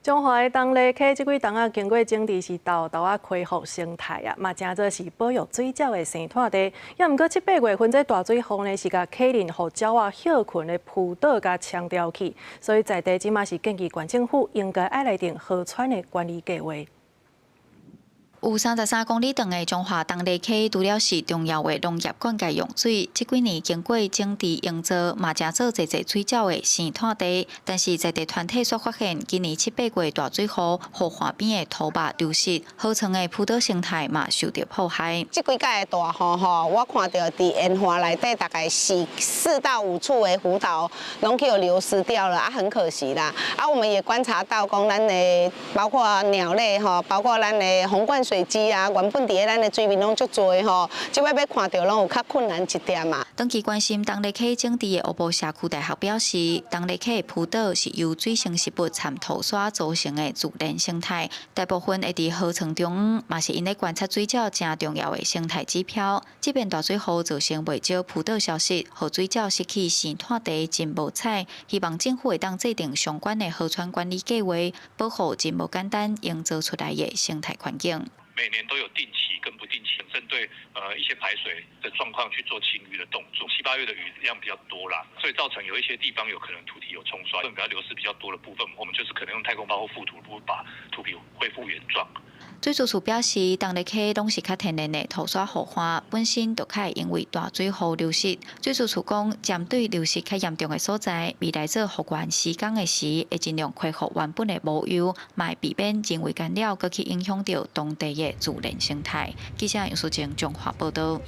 彰化的東麗溪這幾冬仔，經過整治是沓沓仔恢復生態啊，嘛成做是保育水鳥的生態地。也毋過七八月份這大水雨呢，是共溪裡予鳥仔歇睏的浮島共沖掉去，所以在地這馬是建議縣政府應該愛來定河川的管理計劃。有33公里長的彰化東麗溪，除了是重要的農業灌溉用水，這幾年經過整治營造，嘛成做濟濟水鳥的生態地。但是在地團體卻發現，今年七八月大水雨，予岸邊的土壩流失，河床的浮島生態嘛受著破壞。這幾擺的大雨吼，我看著佇沿岸內底大概是四到五處的浮島攏去予流失掉了，啊，很可惜啦。啊，我們也觀察到講，咱的包括鳥類吼，包括咱的紅冠水雞啊，原本佇咧咱的水面攏足濟吼，這擺欲看著攏有較困難一點嘛。長期關心東麗溪整治的烏埔社區大學表示，東麗溪的浮島是由水生植物摻土沙組成的自然生態，大部分會佇河床中央，嘛是𪜶咧觀察水鳥誠重要的生態指標。這遍大水雨造成袂少浮島消失，予水鳥失去生態地，真無彩。希望政府會當制定相關的河川管理計劃，保護真無簡單營造出來的生態環境。每年都有定期跟不定期針對一些排水的狀況去做清淤的動作。七八月的雨量比較多啦，所以造成有一些地方有可能土體有沖刷，比較流失比較多的部分，我們就是可能用太空包或覆土，把土皮恢復原狀。水資處表示，東麗溪攏是較天然的土沙河岸，本身就較會因為大水雨流失。水資處講，針對流失較嚴重的所在，未來做復原施工的時，會盡量恢復原本的模樣，嘛會避免人為干擾，閣去影響著當地的自然生態。記者楊淑靜彰化報導。